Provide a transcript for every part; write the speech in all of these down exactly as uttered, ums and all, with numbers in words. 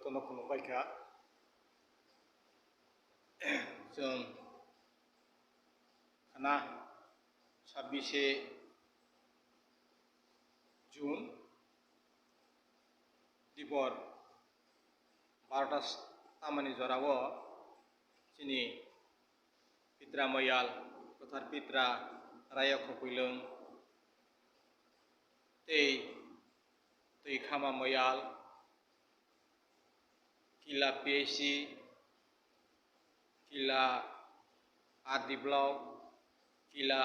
Kono kono baikha. Chwng khana sabbish June dibor barota tamani jorao chini Pitra Moyal, kwthar Pitra Raya Khopuilwng tei Twi Khama Moyal, Kila P H C, Kila R D Block, Kila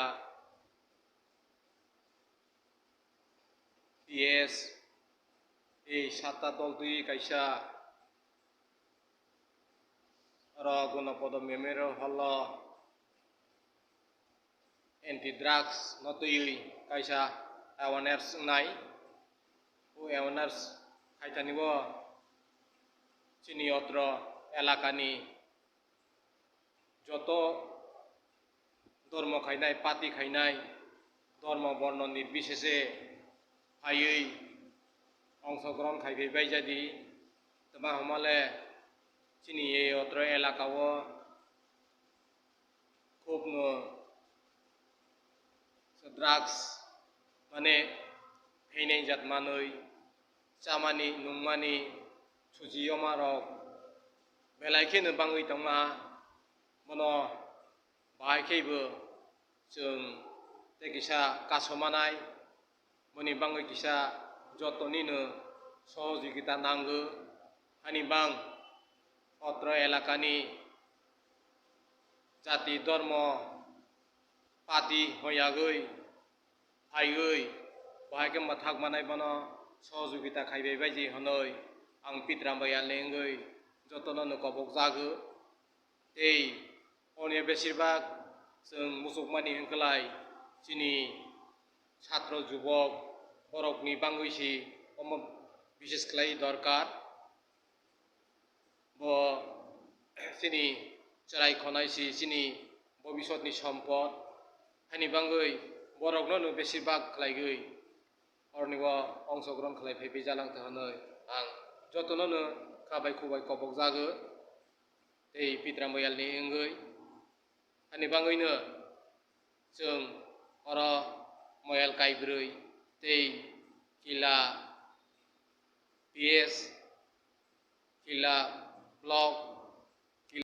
P S, tei satta dol twi kaisa oro Gonopodo Memorial Hall o anti drugs no twiwi kaisa awareness wngnai. O awareness khaitani o chini otro elakani joto dormo khainai, pati khainai, dormo borno nirbisese phaiwi ongshogrohon khaiphai bai jadi. Tma hwnmale chini ei otro elaka o khubno drugs mane phainai jat manwi chamani nungmani suchi yoma rok belai kheno bangwi tongma. Bono bahai kheibo chwng tei kisa kasomanai, boni bangwi kisa jotonino sohojogita nango. Hani bang otro elakani jati, dormo, pati hoyagwi phaiwi bahai khe mwthak manai bono sohojogita khaibai baiji hwnwi ang Pitra Moyalni wngwi jotono no kobok jago. Tei oni besirbak chwng muchukmani hwnklai chini satro jubok borokni bangwi si omo bishes khlai dorkar. Bo chini chwrai khonai si chini bobisotni sompot. Hani bangwi borokno no besirbak khlaigwi oroni o ongshogrohon khlai phaibai jalang tong hwnwi ang jotono no kha bai khubai kobok jago tei Pitra Moyalni wngwi. Hani bangwino chwng oro Moyal kaibrwi tei Kila P S, Kila Block,